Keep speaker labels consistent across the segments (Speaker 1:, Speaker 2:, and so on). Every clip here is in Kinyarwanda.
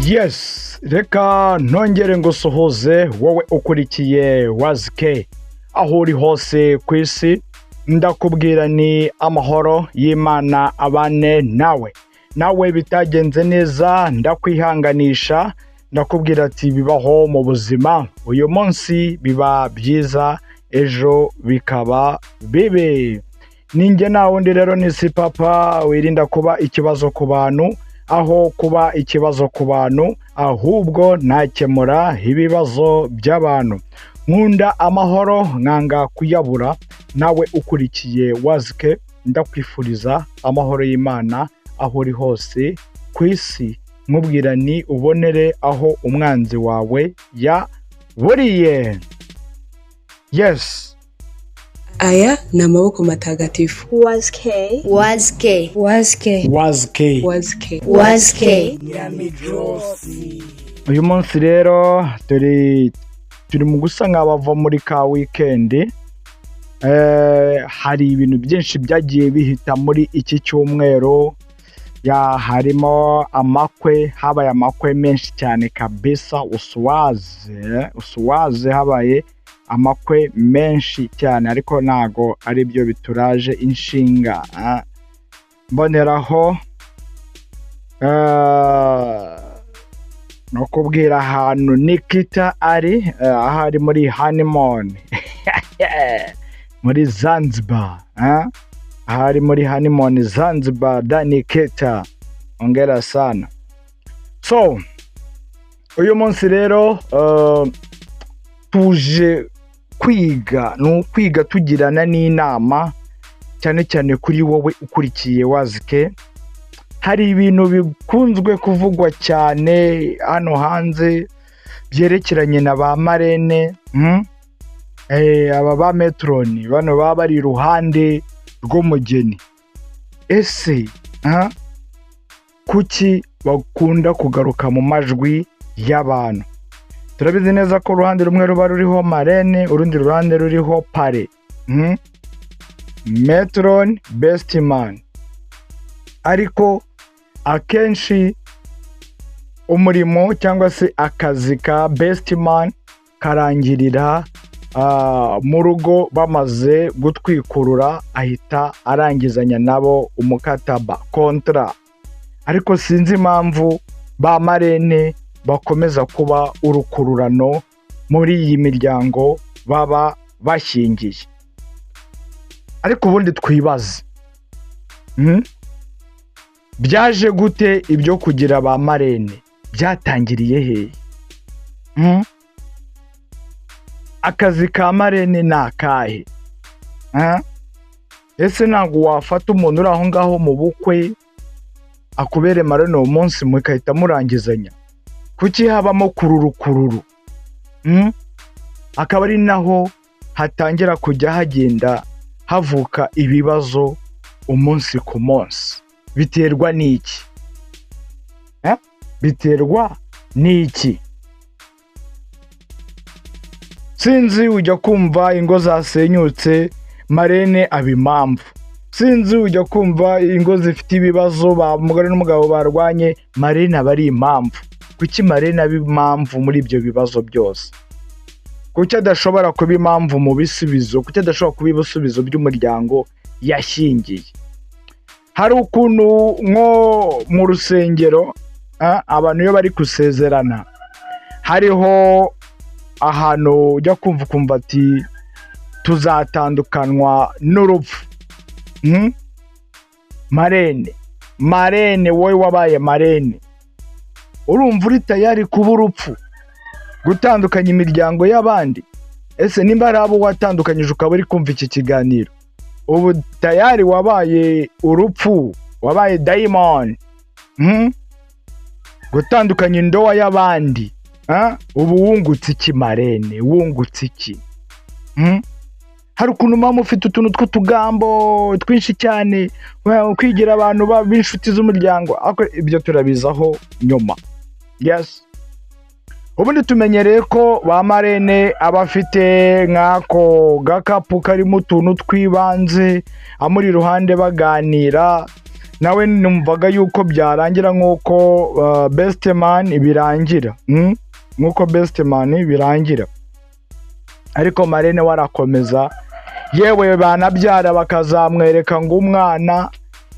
Speaker 1: Yes, reka ntongere ngusuhuze wowe ukurikiye Wazike aho uri hose ku isi. Ndakubwira ni amahoro y'Imana abane nawe. Nawe bitagenze neza, ndakwihanganisha, ndakubwira ati bibaho mu buzima, uyu munsi biba byiza, ejo bikaba bibi. Ninjye nta wundi rero, ni si papa wirinda kuba ikibazo ku bantu, aho kuba ikibazo ku bantu ahubwo nakemura ibibazo by'abantu. Nkunda amahoro, nkanga kuyabura. Nawe ukurikiye Wazike, ndakwifuriza amahoro y'Imana aho uri hose ku isi, nkubwira ni ubonere aho umwanzi wawe yaburiye. Yes.
Speaker 2: Aya ni amaboko matagatifu.
Speaker 3: Was K.
Speaker 4: Was K.
Speaker 3: Was K.
Speaker 1: Wazike.
Speaker 2: Was K.
Speaker 4: Was K.
Speaker 1: Uyu munsi rero turi mu gusa nk'abava muri ka weekend. Hari ibintu byinshi byagiye bihita muri iki cyumweru ya, harimo amakwe, habaye amakwe menshi cyane kabisa. Usuwaze usuwaze, habaye amakwe menshi cyane, ariko ntago ari byo bituraje inshinga. Mboneraho no kubwira ahantu Nikita ari, aho ari muri honeymoon muri Zanzibar, aho ari muri honeymoon Zanzibar. Da Nikita, ongera sana. So uyu munsi rero tuje kwiga, ni ukwiga tugirana n'inama, cyane cyane kuri wowe ukurikiye Wazike. Hari ibintu bikunzwe kuvugwa cyane hano hanze byerekeranye na ba marraine, Aba ba matron bano baba bari iruhande rw'umugeni. Ese kuki bakunda kugaruka mu majwi y'abantu? Turabizi neza ko uruhande rumwe ruba ruriho marraine, urundi ruhande ruriho parrain, Matron, best man. Ariko akenshi umurimo cyangwa se akazi ka best man karangirira mu rugo bamaze gutwikurura, ahita arangizanya nabo umukataba, contrat. Ariko sinzi impamvu ba marraine bakomeza kuba urukururano muri iyi miryango baba bashyingiye. Ariko ubundi twibaze, Byaje gute? Ibyo kugira ba marraine byatangiriye hehe? Akazi ka marraine ni akahe? Ese ntabwo wafata umuntu uri aho ngaho mu bukwe akubere marraine uwo munsi, mugahita murangizanya? Kuki habamo kururu kururu? Akaba ari naho hatangira kujya hagenda havuka ibibazo umunsi ku munsi. Biterwa n'iki? Biterwa n'iki? Sinzi, ujya kumva ingo zasenyutse, marraine aba impamvu. Sinzi, ujya kumva ingo zifite ibibazo, ba umugore n'umugabo barwanye, marraine aba ari impamvu. Kuki marraine aba impamvu muri ibyo bibazo byose? Kuki adashobora kuba impamvu mu bisubizo? Kuki adashobora kuba ibisubizo by'umuryango yashyingiye? Hari ukuntu nko mu rusengero, abantu iyo bari gusezerana, hariho ahantu ujya kumva ukumva ati "Tuzatandukanwa n'urupfu." Marraine, marraine, wowe wabaye marraine, urumva uri tayari kuba urupfu, gutandukanya imiryango y'abandi? Ese nimba hari abo watandukanyije ukaba uri kumva iki kiganiro, ubu tayari wabaye urupfu, wabaye dayimoni? Gutandukanya indowa y'abandi, ubu wungutse iki, marraine? Wungutse iki? Hari ukuntu muba mufite utuntu tw'utugambo twinshi cyane, kwigira abantu b'inshuti z'umuryango, ariko ibyo turabizaho nyuma. Yes. Ubundi tumenyereye ko ba marraine aba afite nk'ako gakapu karimo utuntu tw'ibanze, amuri iruhande baganira, nawe numvaga yuko byarangira nk'uko best man birangira, nk'uko best man birangira. Ariko marraine we arakomeza, yewe banabyara bakazamwereka ngo umwana,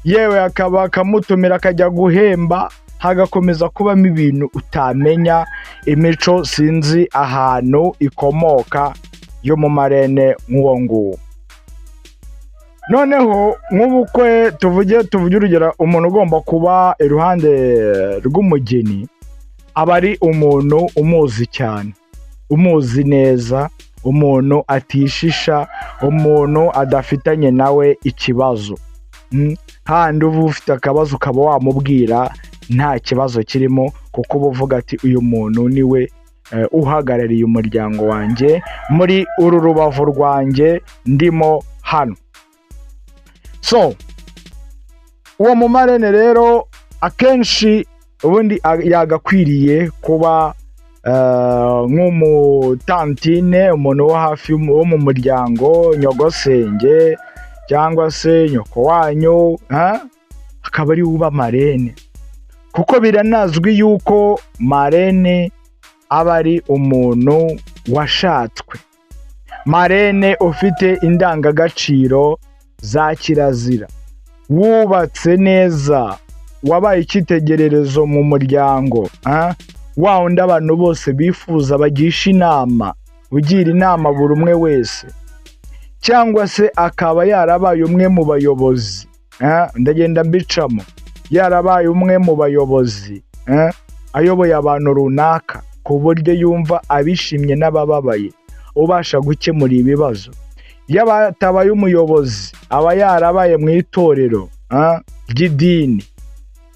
Speaker 1: yewe akaba akamutumira akajya guhemba, hagakomeza kubamo ibintu utamenya, imico sinzi ahantu ikomoka y'umumarraine nk'uwo nguwo. Noneho nk'ubukwe, tuvuge urugero, umuntu ugomba kuba iruhande rw'umugeni aba ari umuntu umuzi cyane, umuzi neza, umuntu atishisha, umuntu adafitanye nawe ikibazo. Handi uba ufite akabazo ukaba wamubwira nta kibazo kirimo, kuko uba uvuga ati: "Uyu muntu niwe uhagarariye umuryango wanjye muri uru rubavu rwanjye ndimo hano." So uwo mumarraine rero akenshi ubundi yagakwiriye kuba nk'umutantine, umuntu wo hafi wo mu muryango, nyogosenge cyangwa se nyoko wanyu, akaba ari we uba marraine, kuko biranazwi yuko marraine aba ari umuntu washatswe, marraine ufite indangagaciro za kirazira, wubatse neza, wabaye icyitegererezo mu muryango, wa wundi abantu bose bifuza, bagisha inama, ugira inama buri umwe wese, cyangwa se akaba yarabaye umwe mu bayobozi, ndagenda mbicamo, yarabaye umwe mu bayobozi, ayoboye abantu runaka ku buryo yumva abishimye n'abababaye, ubasha gukemura ibibazo. Iyo atabaye umuyobozi, aba yarabaye mu itorero ry'idini,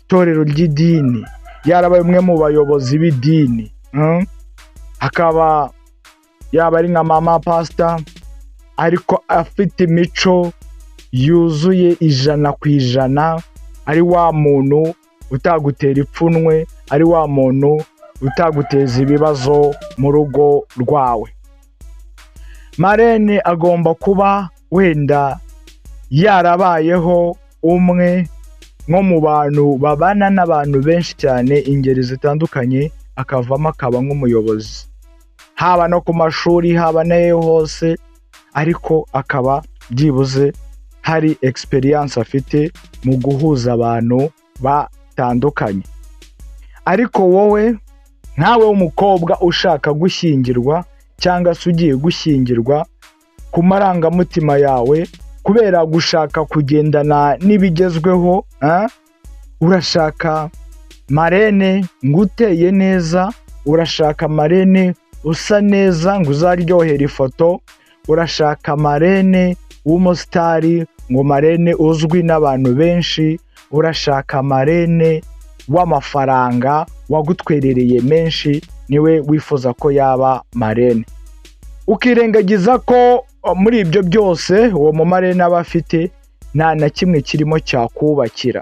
Speaker 1: itorero ry'idini, yarabaye umwe mu bayobozi b'idini, akaba yaba ari nka mama pasita, ariko afite imico yuzuye 100%, ari wa muntu utagutera ipfunwe, ari wa muntu utaguteza ibibazo mu rugo rwawe. Marraine agomba kuba wenda yarabayeho umwe nko mu bantu babana n'abantu benshi cyane, ingeri zitandukanye, akavamo akaba nk'umuyobozi, haba no ku mashuri, haba n'aho hose, ariko akaba byibuze hari experience afite mu guhuza abantu batandukanye. Ariko wowe nkawe w'umukobwa ushaka gushyingirwa cyangwa se ugiye gushyingirwa, ku marangamutima yawe, kubera gushaka kugendana n'ibigezweho, urashaka marraine ngo uteye neza, urashaka marraine usa neza ngo uzaryohere ifoto, urashaka marraine w'umusitari, ngo marraine uzwi n'abantu benshi, urashaka marraine w'amafaranga wagutwerereye menshi, niwe wifuza ko yaba marraine, ukirengagiza ko muri ibyo byose uwo mumarraine aba afite nta na kimwe kirimo cyakubakira.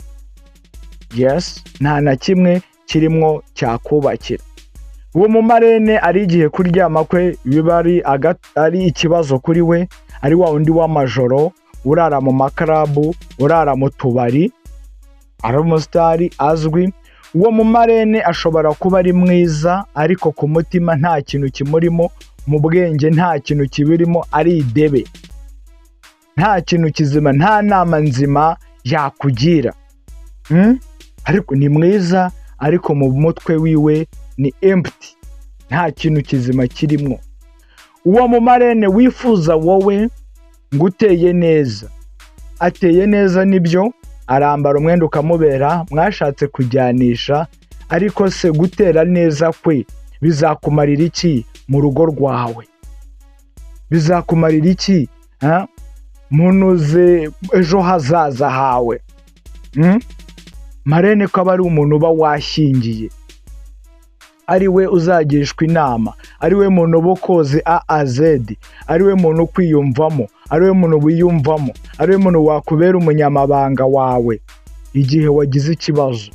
Speaker 1: Yes, nta na kimwe kirimo cyakubakira. Uwo mumarraine ari igihe kuryama kwe biba ari ikibazo kuri we, ari wa wundi w'amajoro urara mu maclub, urara mu tubari, ari umusitari azwi. Uwo mumarraine ashobora kuba ari mwiza, ariko ku mutima nta kintu kimurimo, mu bwenge nta kintu kibirimo, ari idebe, nta kintu kizima, nta nama nzima yakugira. Ariko ni mwiza, ariko mu mutwe wiwe ni empty, nta kintu kizima kirimo. Uwo mumarraine wifuza wowe ngo uteye neza, ateye neza nibyo, arambara umwenda ukamubera, mwashatse kujyanisha, ariko se gutera neza kwe bizakumarira iki mu rugo rwawe? Bizakumarira iki munuze ejo hazaza hawe? Marraine ko aba ari umuntu uba washyingiye, ari we uzagishwa inama, ari we muntu uba ukoze A à Z, ari we muntu ukwiyumvamo, ari we muntu wiyumvamo, ari we muntu wakubera umunyamabanga wawe igihe wagize ikibazo.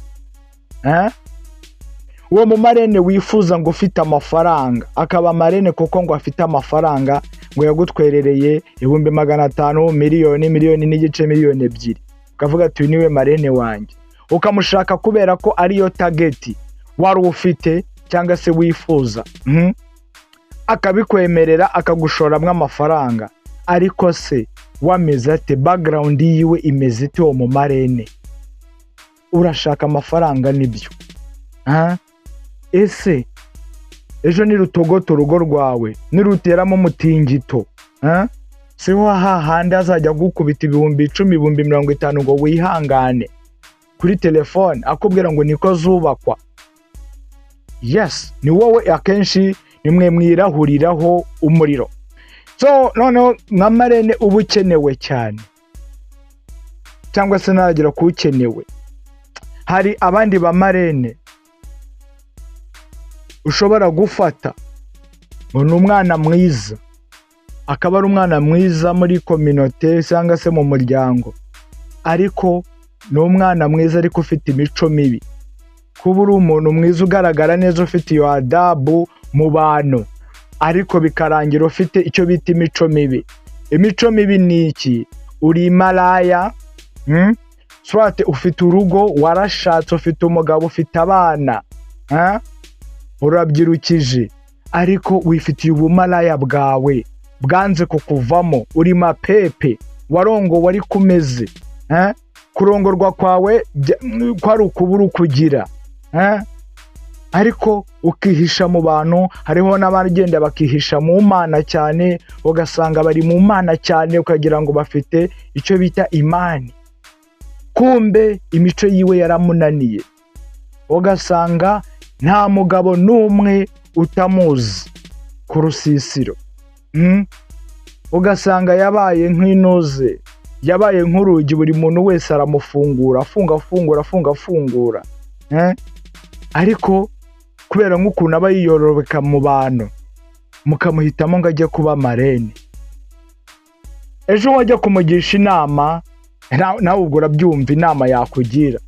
Speaker 1: Uwo mumarraine wifuza ngo ufite amafaranga, akaba marraine kuko ngo afite amafaranga, ngo yagutwerereye 500,000, miliyoni, miliyoni n'igice, miliyoni 2, ukavuga ati: "Uyu niwe marraine wanjye," ukamushaka kubera ko ariyo target wari ufite cyangwa se wifuza, Akabikwemerera, akagushoramo amafaranga. Ariko se wameze ate? Background yiwe imeze ite? Uwo mumarraine urashaka amafaranga nibyo? Ah? Ese ejo nirutogota urugo rwawe, niruteramo umutingito, ah? Siho hahandi azajya agukubita 10,000, 50,000 ngo wihangane kuri telefone, akubwira ngo niko zubakwa? Yes, ni wowe akenshi nimwe mwirahuriraho umuriro. So noneho nka marraine uba ukenewe cyane, cyangwa se nagera ku ukenewe, hari abandi ba marraine ushobora gufata ngo ni umwana mwiza, akaba ari umwana mwiza muri communauté cyangwa se mu muryango, ariko ni umwana mwiza ariko ufite imico mibi. Kuba uri umuntu mwiza, ugaragara neza, ufite iyo adabu mu bantu, ariko bikarangira ufite icyo bita imico mibi. Imico mibi ni iki? Uri imaraya, Soit ufite urugo, warashatse, ufite umugabo, ufite abana, ah? Urabyirukije, ariko wifitiye ubumaraya bwawe bwanze kukuvamo. Uri mapepe, warongowe ariko umeze, eh? Kurongorwa kwawe kwari ukubura ukugira, eh? Ariko ukihisha mu bantu. Hariho n'abagenda bakihisha mu Mana cyane, ugasanga bari mu Mana cyane, ukagira ngo bafite icyo bita imani, kumbe imico yiwe yaramunaniye. Ugasanga nta mugabo n'umwe utamuzi ku rusisiro. Ugasanga yabaye nk'inoze, yabaye nk'urugi, buri muntu wese aramufungura, afunga, afungura, afunga, afungura, eh? Ariko kubera nk'ukuntu aba yiyorobeka mu bantu, mukamuhitamo ngo ajye kuba marraine. Ejo wajya kumugisha inama, nawe ubwo urabyumva inama yakugira,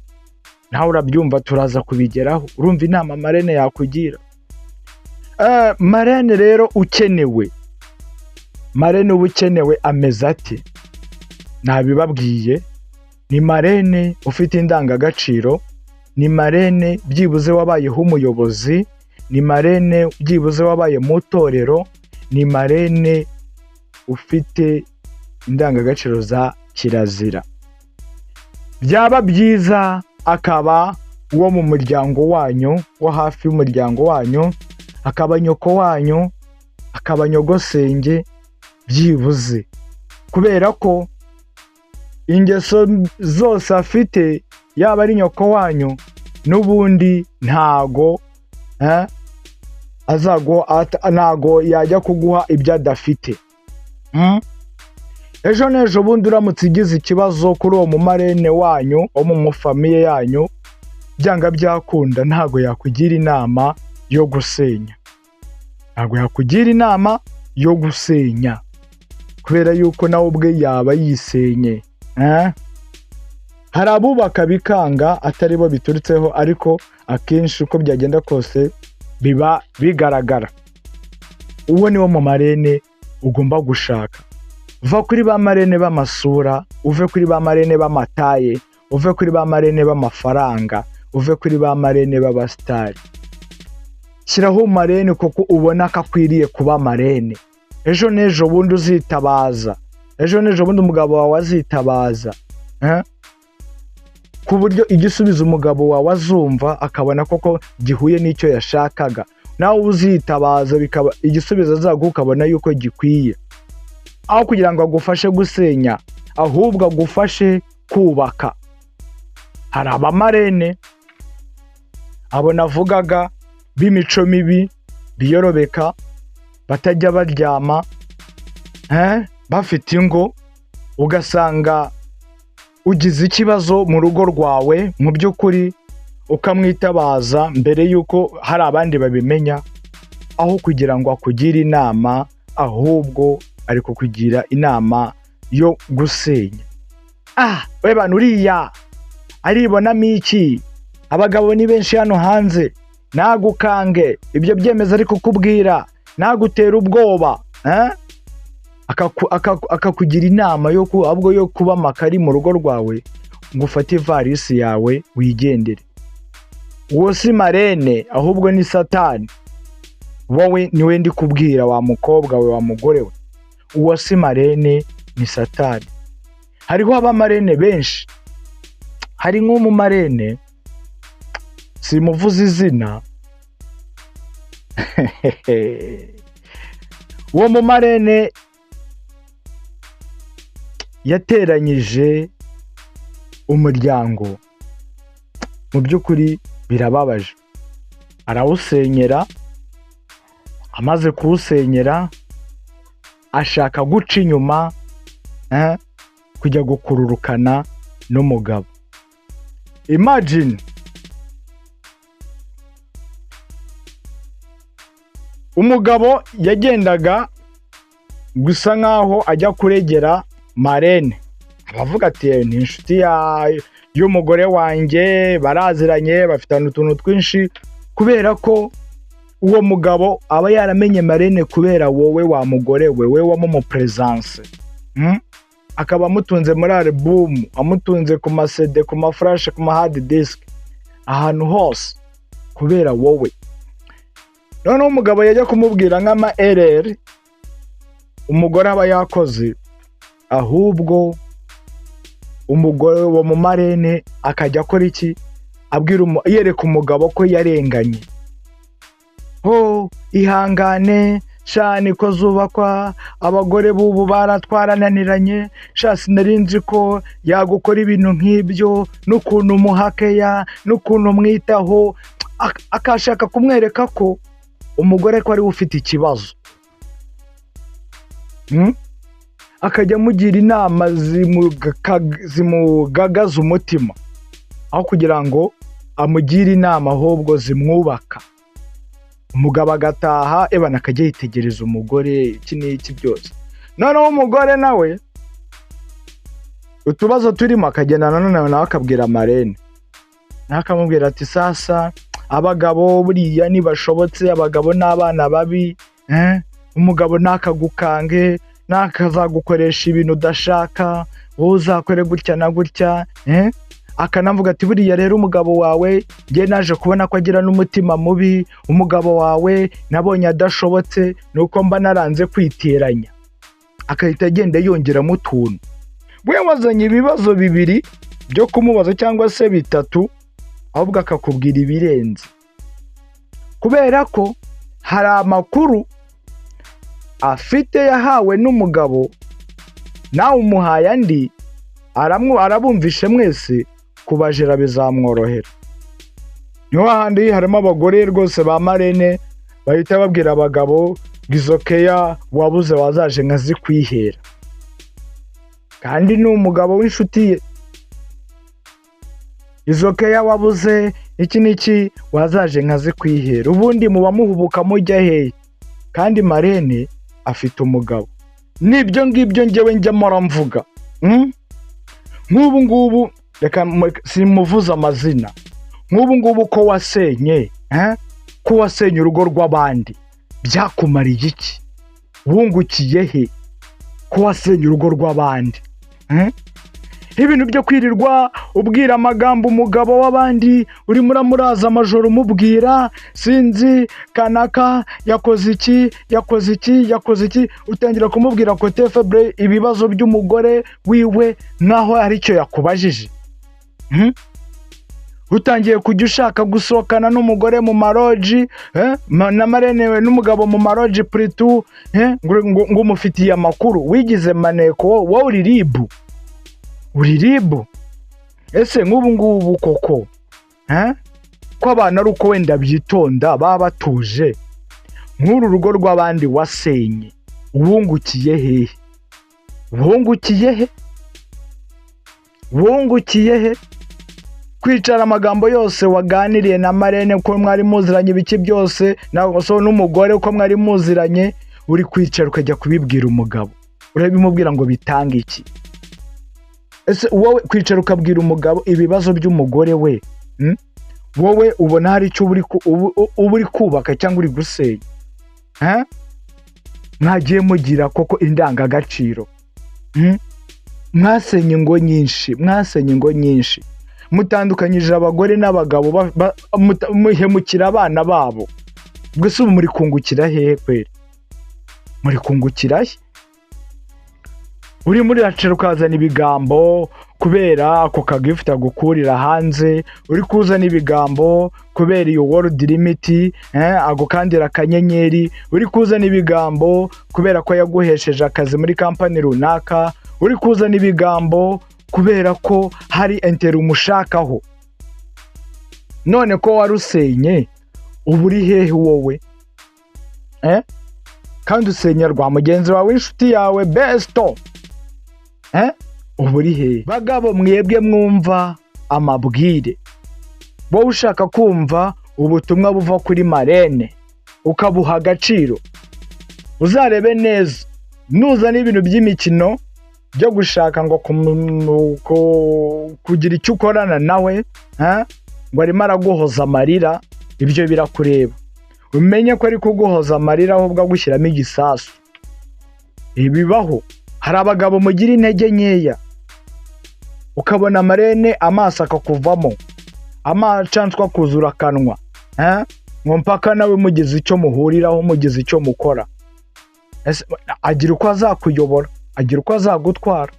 Speaker 1: nawe urabyumva, turaza kubigeraho. Urumva inama marraine yakugira. Marraine rero ukenewe, marraine uba ukenewe ameze ate? Nabibabwiye, ni marraine ufite indangagaciro, ni marraine byibuze wabayeho umuyobozi, ni marraine byibuze wabaye mu itorero, ni marraine ufite indangagaciro za kirazira. Byaba byiza akaba uwo mu muryango wanyu, wo hafi y'umuryango wanyu, akaba nyoko wanyu, akaba nyogosenge byibuze, kubera ko ingeso zose afite, yaba ari nyoko wanyu, n'ubundi ntago ntago yajya kuguha ibyo adafite. Ejo n'ejo bundi uramutse ugize ikibazo kuri uwo mumarraine wanyu wo mu mufamille yanyu, byanga byakunda ntago yakugira inama yo gusenya, ntago yakugira inama yo gusenya, kubera yuko nawe ubwe yaba yisenye, eh? Hari abubaka bikanga atari bo biturutseho, ariko akenshi uko byagenda kose biba bigaragara. Uwo ni wo mumarraine ugomba gushaka. Va kuri ba marraine b'amasura, uve kuri ba marraine b'amataille, uve kuri ba marraine b'amafaranga, uve kuri ba marraine b'abastar. Shyiraho marraine kuko ubona ko akwiriye kuba marraine. Ejo n'ejo bundi uzitabaza, ejo n'ejo bundi umugabo wawe azitabaza, eh? Ku buryo igisubizo umugabo wawe azumva akabona koko gihuye n'icyo yashakaga, nawe uzitabaza bikaba igisubizo azaguha ukabona yuko gikwiye, aho kugira ngo agufashe gusenya, ahubwo agufashe kubaka. Hari abamarraine, abo navugaga b'imico mibi, biyorobeka, batajya baryama, eh? Bafite ingo, ugasanga ugize ikibazo mu rugo rwawe, mu by'ukuri ukamwitabaza mbere y'uko hari abandi babimenya, aho kugira ngo akugire inama, ahubwo ari kukugira inama yo gusenya. "Ah, we bantu, uriya aribonamo iki? Abagabo ni benshi hano hanze." Nagukange ibyo byemezo ari kukubwira, nagutera ubwoba, eh? Akakugira inama yo ahubwo yo kuba amakari mu rugo rwawe, ngo ufate ivarisi yawe wigendere. Uwo si marraine, ahubwo ni Satani. Wowe niwe ndi kubwira, wa mukobwa we, wa mugore we, uwo si marraine, ni Satani. Hariho abamarraine benshi. Hari nk'umumarraine, simuvuze izina, uwo mumarraine yateranyije umuryango, mu by'ukuri birababaje, arawusenyera. Amaze kuwusenyera ashaka guca inyuma, kujya gukururukana n'umugabo. Imagine umugabo yagendaga gusa nkaho ajya kuregera marraine, abavuga ati ni inshuti y'umugore wanjye, baraziranye, bafitanye utuntu twinshi, kubera ko uwo mugabo aba yaramenye marraine kubera wowe wa mugore we, we wamumupresence, Akaba amutunze muri album, amutunze ku ma CD, ku ma flash, ku ma hard disk, ahantu hose kubera wowe. Noneho umugabo yajya kumubwira nk'ama erreur umugore aba yakoze, ahubwo umugore wa mu marraine akajya akora iki? Abwira yereka umugabo ko yarenganye. Oh, ihangane sha, niko zubakwa, abagore b'ubu baratwarananiranye sha, sinari nzi ko yagukora ibintu nk'ibyo, n'ukuntu umuhakeya, n'ukuntu umwitaho. Akashaka kumwereka ko umugore ko ariwe ufite ikibazo. Akajya amugira inama zimugagaza umutima, aho kugira ngo amugire inama ahubwo zimwubaka. Umugabo agataha ebana akajya yitegereza umugore, iki n'iki byose. Noneho umugore nawe utubazo turimo akagenda nanone nawe akabwira marraine, nawe akamubwira ati sasa abagabo buriya ntibashobotse, abagabo n'abana babi, Umugabo nakagukange, nakazagukoresha ibintu udashaka, wowe uzakore gutya na gutya, Akanavuga ati buriya rero umugabo wawe njye naje kubona ko agira n'umutima mubi, umugabo wawe nabonye adashobotse, nuko mba naranze kwiteranya. Akahita agenda yongeramo utuntu. We wazanye ibibazo bibiri byo kumubaza cyangwa se bitatu, ahubwo akakubwira ibirenze, kubera ko hari amakuru afite yahawe n'umugabo, nawe umuhaye andi, arabumvishe mwese, kubajera bizamworohera. Niho hahandi harimo abagore rwose ba marraine bahita babwira abagabo ngo izo keya wabuze wazaje nkazikwihera, kandi ni umugabo w'inshuti ye. Izo keya wabuze iki n'iki wazaje nkazikwihera, ubundi muba muhubuka mujya hehe? Kandi marraine afite umugabo. Nibyo ngibyo njyewe njya mpora mvuga. Nk'ubu ngubu reka simuvuze amazina, nk'ubu ngubu ko wasenye, Ko wasenye urugo rw'abandi byakumariye iki? Wungukiye he ko wasenye urugo rw'abandi? Ibintu byo kwirirwa ubwira amagambo umugabo w'abandi, urimo uramuraza amajoro umubwira sinzi kanaka yakoze iki, yakoze iki, yakoze iki, utangira kumubwira côté faible, ibibazo by'umugore wiwe nkaho aricyo yakubajije. Utangiye kujya ushaka gusohokana n'umugore mu malodge, na marraine we n'umugabo mu malodge puritu, ngo umufitiye amakuru, wigize maneko, wowe uri RIB, uri RIB. Ese nk'ubu ngubu koko, ko abantu ari uko wenda byitonda baba batuje, nk'uru rugo rw'abandi wasenye wungukiye hehe? Wungukiye he? Wungukiye he? Kwicara amagambo yose waganiriye na marraine ko mwari muziranye, ibiki byose, na so n'umugore ko mwari muziranye, uri kwicara ukajya kubibwira umugabo, urabimubwira ngo bitange iki? Ese wowe kwicara ukabwira umugabo ibibazo by'umugore we, Wowe ubona hari icyo uba uri kubaka cyangwa uri gusenya? Mwagiye mugira koko indangagaciro? Mwasenye ingo nyinshi, mwasenye ingo nyinshi, mutandukanyije abagore n'abagabo, muhemukira abana babo. Gusa ubu muri kungukira hehe kweri? Muri kungukira he? Uri muri racero ukazana ibigambo kubera ako kagifuti agukurira hanze, uri kuzana ibigambo kubera iyo World Remit, agukandira akanyenyeri, uri kuzana ibigambo kubera ko yaguhesheje akazi muri kampani runaka, uri kuzana ibigambo kubera ko hari intérêt umushakaho. None ko warusenye, uba uri hehe wowe? Kandi usenya rwa mugenzi wawe w'inshuti yawe besto, uba uri hehe? Bagabo mwebwe mwumva amabwire, wowe ushaka kumva ubutumwa buva kuri marraine ukabuha agaciro, uzarebe neza nuzana ibintu by'imikino byo gushaka ngo kugira icyo ukorana nawe, ngo arimo araguhoza amarira, ibyo birakureba. Umenye ko ari kuguhoza amarira ahubwo agushyiramo igisasu. Ibibaho, hari abagabo mugira intege nkeya, ukabona marraine amaso akakuvamo, amacanswa akuzura akanwa, ngo mpaka nawe mugize icyo muhuriraho, mugize icyo mukora. Agira uko azakuyobora, agira uko azagutwara.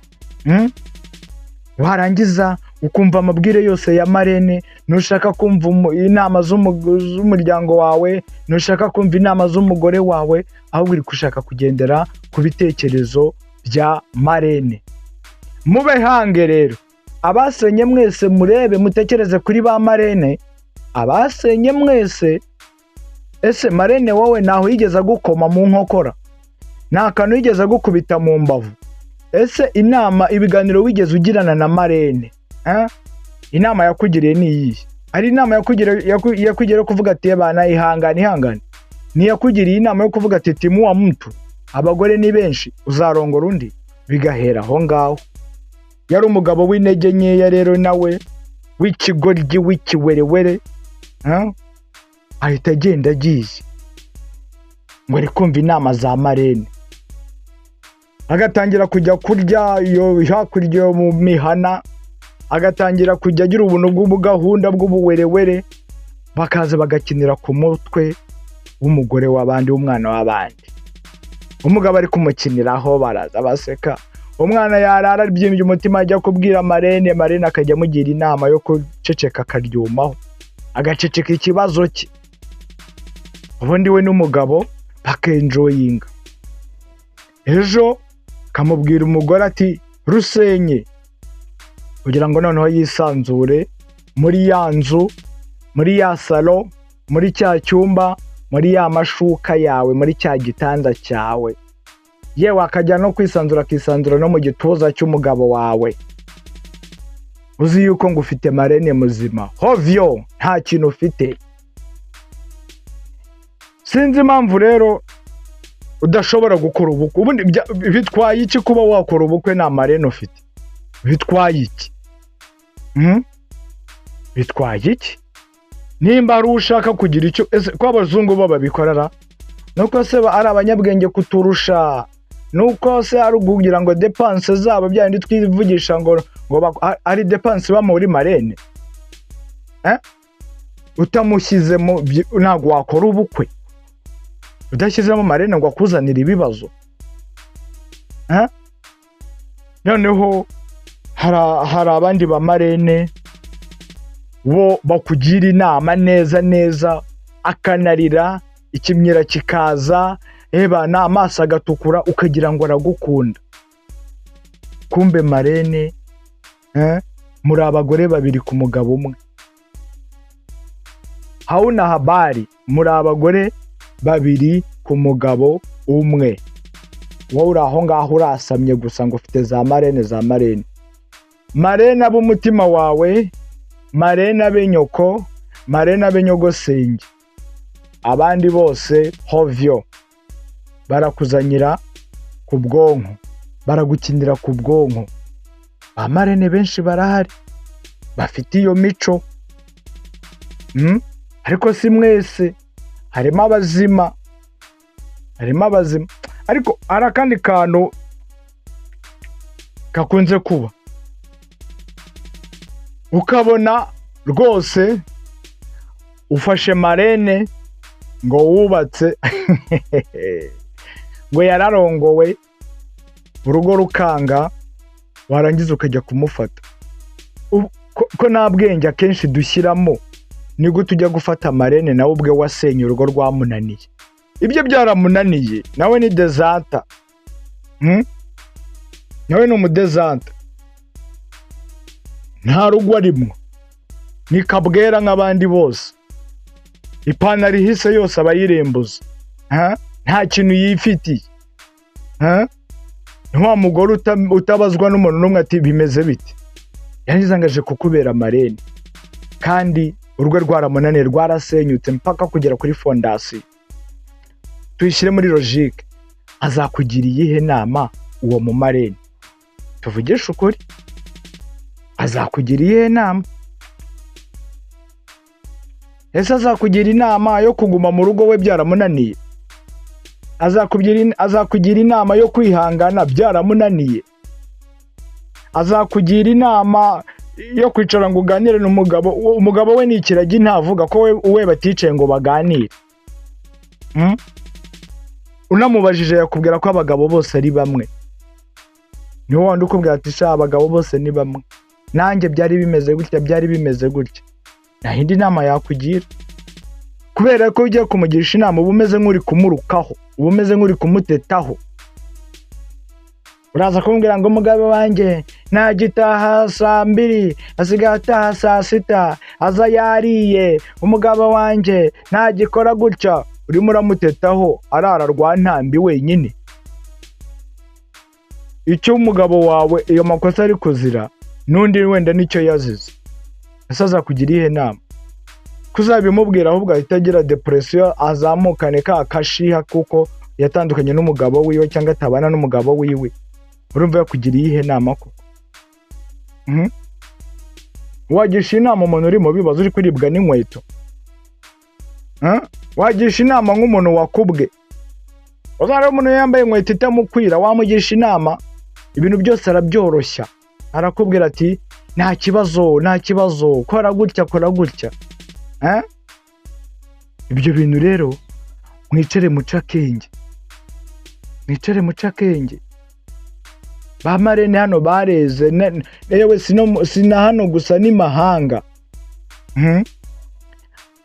Speaker 1: Warangiza ukumva amabwire yose ya marraine, ntushaka kumva inama z'umuryango wawe, ntushaka kumva inama z'umugore wawe, ahubwo uri gushaka kugendera ku bitekerezo bya marraine. Mube hange rero, abasenye mwese murebe, mutekereze kuri ba marraine, abasenye mwese. Ese marraine wowe ntaho yigeze agukoma mu nkokora? Nta kantu yigeze agukubita mu mbavu? Ese inama, ibiganiro wigeze ugirana na marraine, inama yakugiriye ni iyihe? Hari inama yakugiriye yo kuvuga ati: "Bana, ihangane, ihangane"? Ntiyakugiriye inama yo kuvuga ati: "Timuwa mtu, abagore ni benshi, uzarongora undi"? Bigahera aho ngaho. Yari umugabo w'intege nkeya rero nawe, w'ikigoryi, w'ikiwerewere, ahita agenda agiye ngo ari kumva inama za marraine, agatangira kujya kurya iyo hakurya mu mihana, agatangira kujya agira ubuntu bw'ubugahunda bw'ubuwerewere, bakaza bagakinira ku mutwe w'umugore w'abandi, w'umwana w'abandi. Umugabo ari kumukiniraho, baraza baseka. Umwana yarara abyimbye umutima, ajya kubwira marraine, marraine akajya amugira inama yo guceceka, akaryumaho, agaceceka ikibazo cye, ubundi we n'umugabo bakenjoyinga. Ejo akamubwira umugore ati: "Rusenye," kugira ngo noneho yisanzure muri ya nzu, muri ya salon, muri cya cyumba, muri ya mashuka yawe, muri cya gitanda cyawe. Yewe, akajya no kwisanzura, akisanzura no mu gituza cy'umugabo wawe. Uzi yuko ngo ufite marraine muzima, hovyo, nta kintu ufite. Sinzi impamvu rero udashobora gukora ubukwe. Ubundi bitwaye iki kuba wakora ubukwe nta marraine ufite? Bitwaye iki? Bitwaye iki? Nimba hari ushaka kugira icyo, ese ko abazungu bo babikorera, nuko se ari abanyabwenge kuturusha? Nuko se ari ukugira ngo dépenses zabo, bya bindi twivugisha ngo ari dépenses iba muri marraine? Utamushyizemo ntabwo wakora ubukwe, udashyizemo marraine ngo akuzanire ibibazo. Noneho hari abandi ba marraine bo bakugira inama neza neza, akanarira, ikimyira kikaza, ebana amaso agatukura, ukagira ngo aragukunda. Kumbe marraine, muri abagore babiri ku mugabo umwe. Hauna habari, muri abagore babiri ku mugabo umwe. Wowe uri aho ngaho urasamye gusa ngo ufite za marraine, za marraine. Marraine ab'umutima wawe, marraine abe nyoko, marraine abe nyogosenge, abandi bose hovyo, barakuzanyira ku bwonko, baragukinira ku bwonko. Ba marraine benshi barahari bafite iyo mico. Ariko si mwese, harimo abazima, harimo abazima. Ariko hari akandi kantu gakunze kuba, ukabona rwose ufashe marraine ngo wubatse, ngo yararongowe, urugo rukanga, warangiza ukajya kumufata. Ko nta bwenge akenshi dushyiramo, ni gute ujya gufata marraine nawe ubwe wasenye urugo rwamunaniye? Ibyo byaramunaniye, nawe ni disaster. Nawe ni umudisaster, nta rugo arimo, ni kabwera nk'abandi bose. Ipantaro ihise yose aba ayirembuza. Ha? Nta kintu yifitiye. Ha? Ni wa mugore utabazwa n'umuntu n'umwe ati bimeze bite, yarangiza ngo aje kukubera marraine, kandi urugo rwaramunaniye, rwarasenyutse mpaka kugera kuri fondation. Tuyishyire muri logique, azakugira iyihe nama uwo mumarraine? Tuvugishe ukuri, azakugira iyihe nama? Ese azakugira inama yo kuguma mu rugo we byaramunaniye? Azakugira inama yo kwihangana byaramunaniye? Azakugira inama yo kwicara ngo uganire n'umugabo? Umugabo we ni ikiragi, ntavuga ko we baticaye ngo baganire. Unamubajije yakubwira ko abagabo bose ari bamwe. Niwo wandi ukubwira ati sha, abagabo bose ni bamwe, nanjye byari bimeze gutya, byari bimeze gutya. Nta yindi nama yakugira, kubera ko ugiye kumugirisha inama uba umeze nk'uri kumurukaho, uba umeze nk'uri kumutetaho. Uraza kumubwira ngo umugabo wanjye ntagitaha saa 2, asigaye ataha saa 6, aza yariye, umugabo wanjye ntagikora gutya. Urimo uramutetaho, arara rwa ntambi wenyine. Icyo umugabo wawe iyo makosa ari kuzira, n'undi wenda nicyo yazize. Ese azakugira iyihe nama? Kuzabimubwira ahubwo ahita agira depression, azamukane ka kashiha kuko yatandukanye n'umugabo wiwe cyangwa atabana n'umugabo wiwe. Urumva yakugira iyihe nama koko? Wagisha inama umuntu uri mu bibazo, uri kuribwa n'inkweto? Huh? Wagisha inama nk'umuntu wakubwe? Uzareba umuntu yambaye inkweto itamukwira, wamugisha inama? Ibintu byose arabyoroshya, arakubwira ati nta kibazo, nta kibazo, kora gutya, kora gutya. Eh? Ibyo bintu rero mwicare muce akenge, mwicare muce akenge. Ba marraine hano bareze, yewe si na hano gusa, n'imahanga.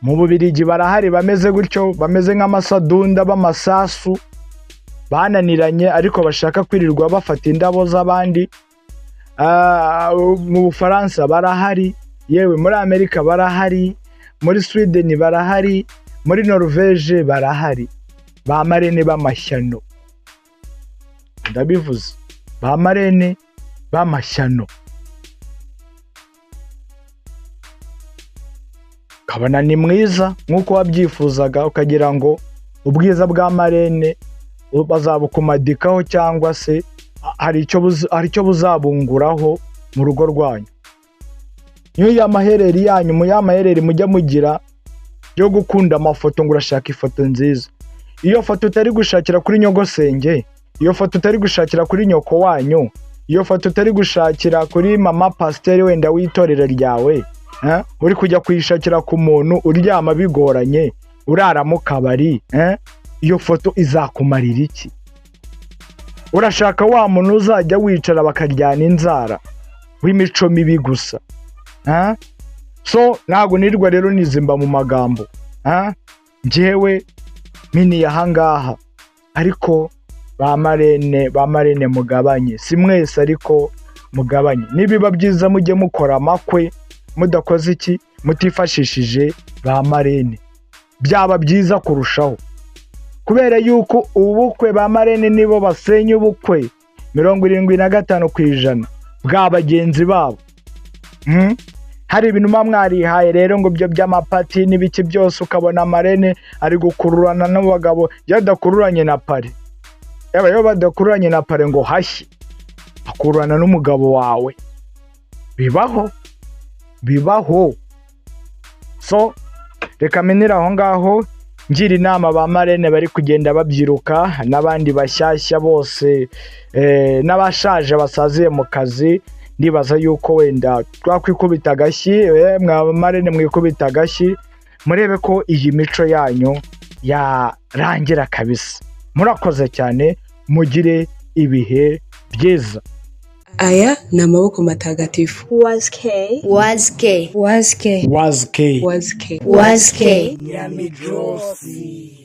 Speaker 1: Mu Bubirigi barahari bameze gutyo, bameze nk'amasadunda b'amasasu bananiranye, ariko bashaka kwirirwa bafata indabo z'abandi. Mu Bufaransa barahari, yewe muri Amerika barahari, muri Sweden barahari, muri Norvege barahari. Ba marraine b'amashyano, ndabivuze, ba marraine b'amashyano. Ukabona ni mwiza nk'uko wabyifuzaga, ukagira ngo ubwiza bwa marraine bazabukumadikaho cyangwa se hari icyo buzabunguraho mu rugo rwanyu. Niyo ya mahereri yanyu, mu ya mahereri mujya mugira yo gukunda amafoto, ngo urashaka ifoto nziza. Iyo foto utari gushakira kuri nyogosenge, iyo foto utari gushakira kuri nyoko wanyu, iyo foto utari gushakira kuri mama pasiteri wenda w'itorero ryawe, uri kujya kuyishakira ku muntu uryama bigoranye, urara mu kabari, iyo foto izakumarira iki? Urashaka wa muntu uzajya wicara bakaryana inzara, w'imico mibi gusa. So ntabwo nirwa rero nizimba mu magambo. Njyewe mpiniye ahangaha, ariko ba marraine, ba marraine mugabanye, si mwese ariko mugabanye. Nibiba byiza mujye mukora amakwe mudakoze iki, mutifashishije ba marraine, byaba byiza kurushaho, kubera yuko ubukwe ba marraine nibo basenya ubukwe 75% bwa bagenzi babo. Hari ibintu muba mwarihaye rero ngo ibyo by'amapati n'ibiki byose, ukabona marraine ari gukururana n'abagabo, iyo adakururanye na parrain, yaba iyo badakururanye na parrain ngo hashye, akururana n'umugabo wawe. Bibaho, bibaho. So Reka menere aho ngaho, ngira inama ba marraine bari kugenda babyiruka n'abandi bashyashya bose, n'abashaje basaziye mu kazi. Ndibaza yuko wenda twakwikubita agashyi, mwa marraine mwikubita agashyi, murebe ko iyi mico yanyu yarangira kabisa. Murakoze cyane, mugire ibihe byiza.
Speaker 2: Aya ni amaboko matagatifu.
Speaker 3: Was K.
Speaker 4: Was K.
Speaker 3: Was K.
Speaker 1: Was K.
Speaker 2: Was K.
Speaker 4: Was K.
Speaker 1: Nyamijosi.